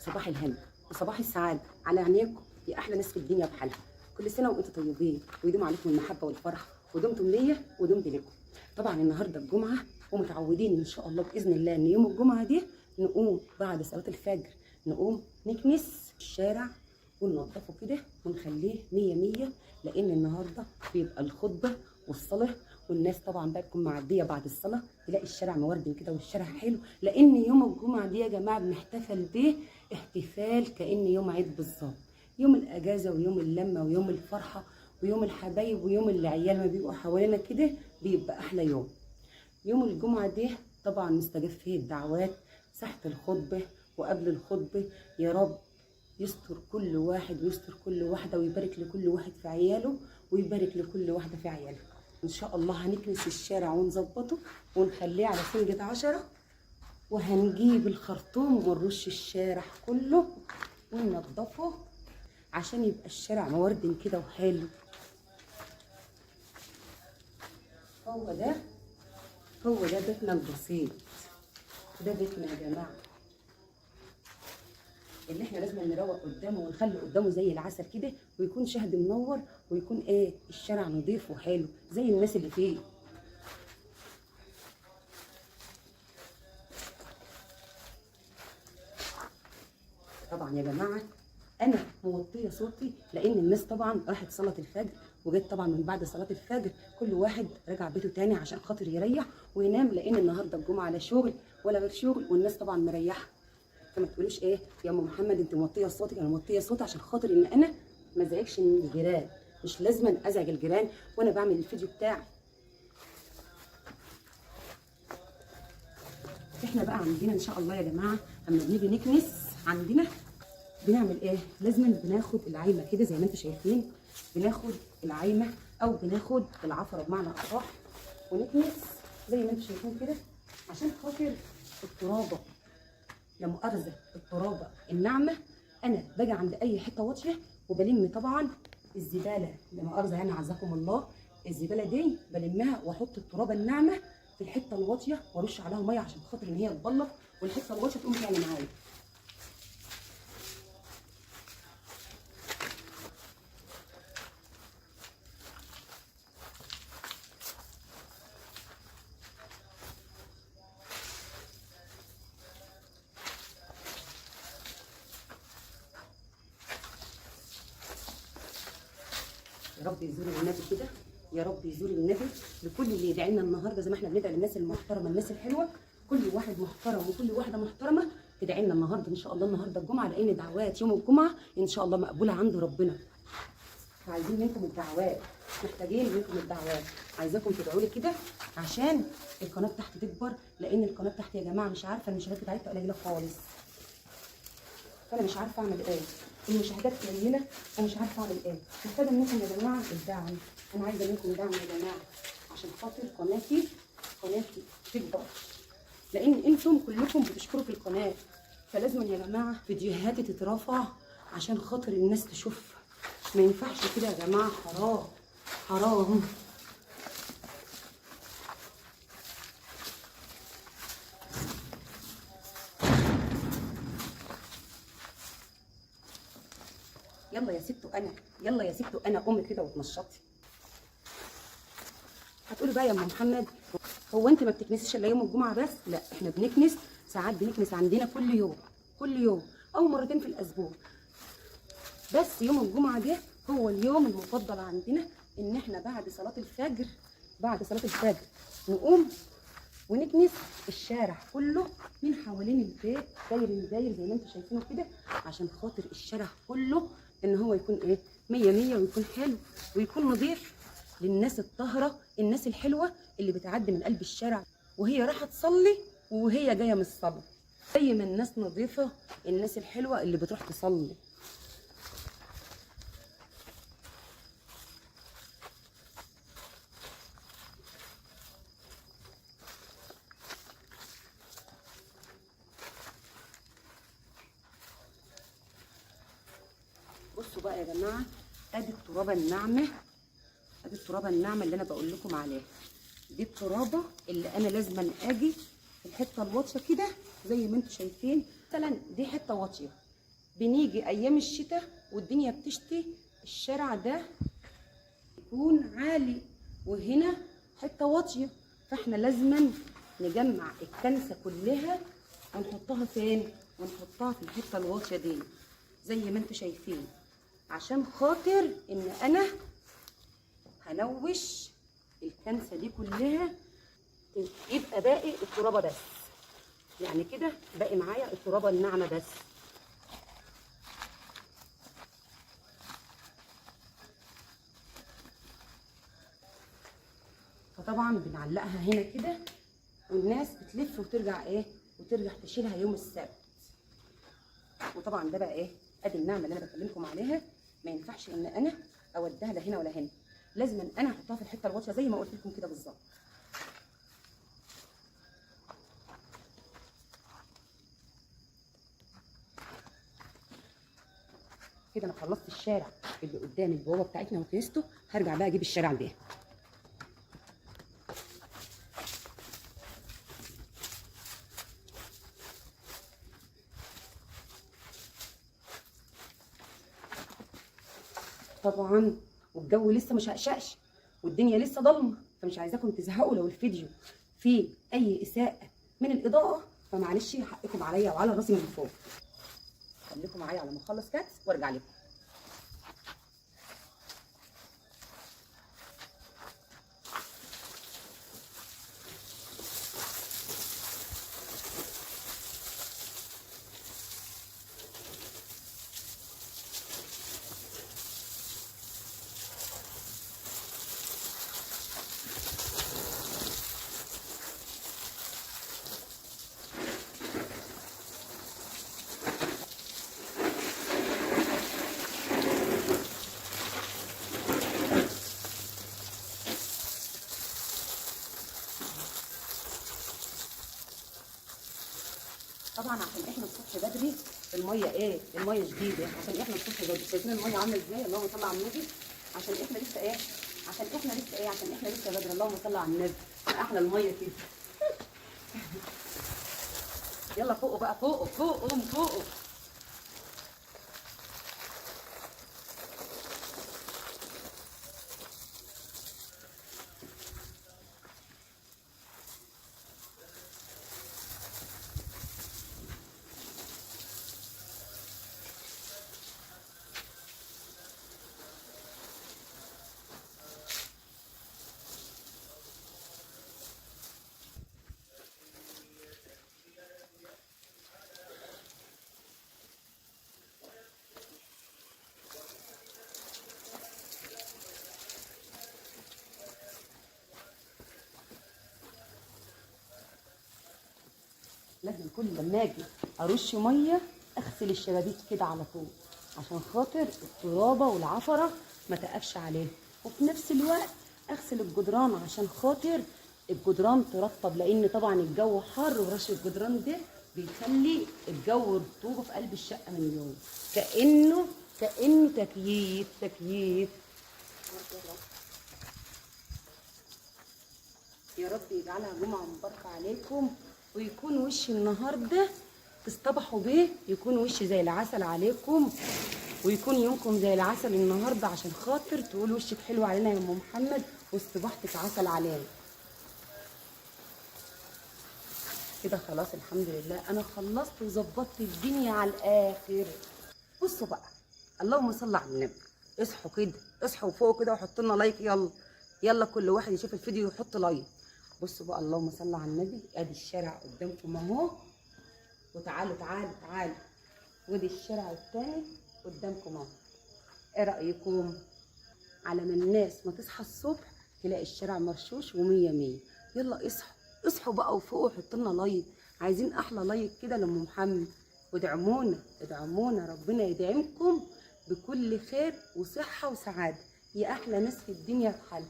صباح الهنا وصباح السعادة على عينيكم يا احلى ناس في الدنيا بحالها. كل سنة وانتم طيبين ويدوم عليكم المحبة والفرح، ودمتم ليا ودمت لكم. طبعا النهارده الجمعة، ومتعودين ان شاء الله باذن الله ان يوم الجمعة دي نقوم بعد صلاة الفجر، نقوم نكنس الشارع وننضفه كده ونخليه مية مية، لان النهارده بيبقى الخطبة والصلاة، والناس طبعا بقى تكون معدية بعد الصلاة تلاقي الشارع موردن كده والشارع حلو، لان يوم الجمعة دي يا جماعة بنحتفل بيه احتفال كأن يوم عيد بالظبط، يوم الاجازة ويوم اللمة ويوم الفرحة ويوم الحبايب ويوم العيال ما بيبقوا حوالينا كده، بيبقى احلى يوم. يوم الجمعة دي طبعا مستجاب فيه الدعوات ساعة الخطبة وقبل الخطبة. يا رب يستر كل واحد ويستر كل واحدة، ويبارك لكل واحد في عياله ويبارك لكل واحدة في عياله. ان شاء الله هنكنس الشارع ونظبطه ونخليه على سنجة 10، وهنجيب الخرطوم ونرش الشارع كله وننضفه عشان يبقى الشارع موردن كده وحلو. هو ده بيتنا البسيط، ده بيتنا يا جماعة اللي احنا لازم نروق قدامه ونخلي قدامه زي العسل كده، ويكون شهد منور، ويكون ايه الشارع نظيف وحلو زي الناس اللي فيه. طبعا يا جماعة انا موطيه صوتي لان الناس طبعا راحت صلاة الفجر، وجت طبعا من بعد صلاة الفجر كل واحد رجع بيته تاني عشان خاطر يريح وينام، لان النهارده الجمعة لا شغل ولا غير شغل، والناس طبعا مريحه. فما تقولوش ايه يا ام محمد انت موطيه صوتك، انا موطيه صوتي عشان خاطر ان انا ما ازعجش الجيران، مش لازم ازعج الجيران وانا بعمل الفيديو بتاعي. احنا بقى عندنا ان شاء الله يا جماعة اما بنيجي نكنس عندنا بنعمل ايه؟ لازم بناخد العايمه كده زي ما انتم شايفين، بناخد العايمه او بناخد العفره بمعنى اصح، ونكنس زي ما انتم شايفين كده عشان خاطر الترابه، لا مؤاخذة الترابه الناعمة. انا باجي عند اي حتة واطية وبلم طبعا الزبالة، لا مؤاخذة يعني عزكم الله، الزبالة دي بلمها واحط الترابه الناعمة في الحتة الواطيه وارش عليها مية عشان خاطر ان هي تبلط، والحتة الواطيه تقوم تعمل معايا. يا رب يزور النبي كده، يا رب يزور النبي لكل اللي يدعي لنا النهارده، زي ما احنا بندعي للناس المحترمة الناس الحلوة، كل واحد محترم وكل واحدة محترمه تدعي لنا النهارده ان شاء الله. النهارده الجمعة، لان دعوات يوم الجمعة ان شاء الله مقبولة عند ربنا. فعايزين منكم الدعوات، محتاجين منكم الدعوات، عايزاكم تدعوا لي كده عشان القناة بتاعتي تكبر، لان القناة بتاعتي يا جماعة مش عارفه المشاهدات بتاعتها قليله خالص، فانا مش عارفه اعمل ايه، المشاهدات قليله ومش عارفه اعمل ايه. محتاجه منكم يا جماعة الدعم، انا عايزه منكم دعم يا جماعة عشان خاطر قناتي تكبر، لان انتم كلكم بتشكروا في القناة، فلازم يا جماعة فيديوهاتي تترفع عشان خاطر الناس تشوفها. ما ينفعش كده يا جماعة، حرام حرام. يلا يا ستو انا، يلا يا ستو انا، قومي كده وتنشطي. هتقولي بقى يا ام محمد هو انت ما بتكنسيش الا يوم الجمعة بس؟ لا، احنا بنكنس ساعات، بنكنس عندنا كل يوم، كل يوم او مرتين في الاسبوع، بس يوم الجمعة ده هو اليوم المفضل عندنا، ان احنا بعد صلاة الفجر، بعد صلاة الفجر نقوم ونكنس الشارع كله من حوالين البيت داير داير زي ما انتم شايفينه كده، عشان خاطر الشارع كله ان هو يكون ايه مية مية، ويكون حلو ويكون نظيف للناس الطاهرة، الناس الحلوة اللي بتعدي من قلب الشارع وهي رايحة تصلي وهي جاية من الصلاة، زي ما الناس نظيفة الناس الحلوة اللي بتروح تصلي. بصوا بقى يا جماعة، ادي الترابه الناعمة، ادي الترابه الناعمة اللي انا بقول لكم عليها، دي الترابه اللي انا لازم اجي في الحتة الواطيه كده زي ما انتم شايفين. مثلا دي حتة واطية، بنيجي ايام الشتاء والدنيا بتشتي الشارع ده يكون عالي وهنا حتة واطية، فاحنا لازما نجمع الكنسه كلها ونحطها فين؟ ونحطها في الحتة الواطيه دي زي ما انتم شايفين، عشان خاطر ان انا هنوش الكنسه دي كلها، يبقى باقي الترابه بس. يعني كده باقي معايا الترابه الناعمة بس. فطبعا بنعلقها هنا كده، والناس بتلف وترجع ايه، وترجع تشيلها يوم السبت. وطبعا ده بقى ايه، ادي النعمة اللي انا بكلمكم عليها. ما ينفعش ان انا اوديها لا هنا ولا هنا، لازم انا احطها في الحتة الواطيه زي ما قلت لكم كده بالظبط. كده انا خلصت الشارع اللي قدام البوابة بتاعتنا وكنسته، هرجع بقى اجيب الشارع ده. طبعا والجو لسه مش هقشقش والدنيا لسه ضلمة، فمش عايزاكم تزهقوا لو الفيديو فيه اي اساءه من الاضاءة، فمعلش حقكم عليا وعلى راسي من فوق. خليكم معايا على ما اخلص كاتس وارجع لكم. طبعا عشان احنا الصبح بدري المية ايه، المية شديدة، عشان احنا الصبح بدري شايفين المية عامله ازاي، اللهم صل على النبي. عشان احنا لسه ايه، عشان احنا لسه ايه، عشان احنا لسه بدري، اللهم صل على النبي. احلى المية كده. يلا فوقوا بقى، فوقوا فوقوا فوقوا. لازم كل لما اجي ارش مية اغسل الشبابيك كده على طول، عشان خاطر الترابه والعفره ما تقفش عليها، وفي نفس الوقت اغسل الجدران عشان خاطر الجدران ترطب، لان طبعا الجو حر ورش الجدران ده بيخلي الجو رطوبة في قلب الشقة من جوه، كانه تكييف تكييف. يا رب يجعلها جمعه مباركة عليكم، ويكون وش النهارده تصطبحوا بيه، يكون وش زي العسل عليكم، ويكون يومكم زي العسل النهارده، عشان خاطر تقول وشك حلو علينا يا ام محمد واصطباحتك عسل علينا. كده خلاص الحمد لله انا خلصت وظبطت الدنيا على الاخر. بصوا بقى، اللهم صل على النبي. اصحوا كده، اصحوا فوق كده وحطوا لنا like. يلا يلا كل واحد يشوف الفيديو يحط like. بصوا بقى، اللهم صل على النبي. ادي الشارع قدامكم اهو، وتعالوا تعالوا تعالوا، ودي الشارع التاني قدامكم اهو. ايه رايكم؟ على ما الناس ما تصحى الصبح تلاقي الشارع مرشوش ومية مية. يلا اصحوا اصحوا بقى وفوقوا وحطوا لنا like، عايزين احلى like كده لام محمد، وادعمونا ادعمونا، ربنا يدعمكم بكل خير وصحة وسعادة يا احلى ناس في الدنيا بحالها.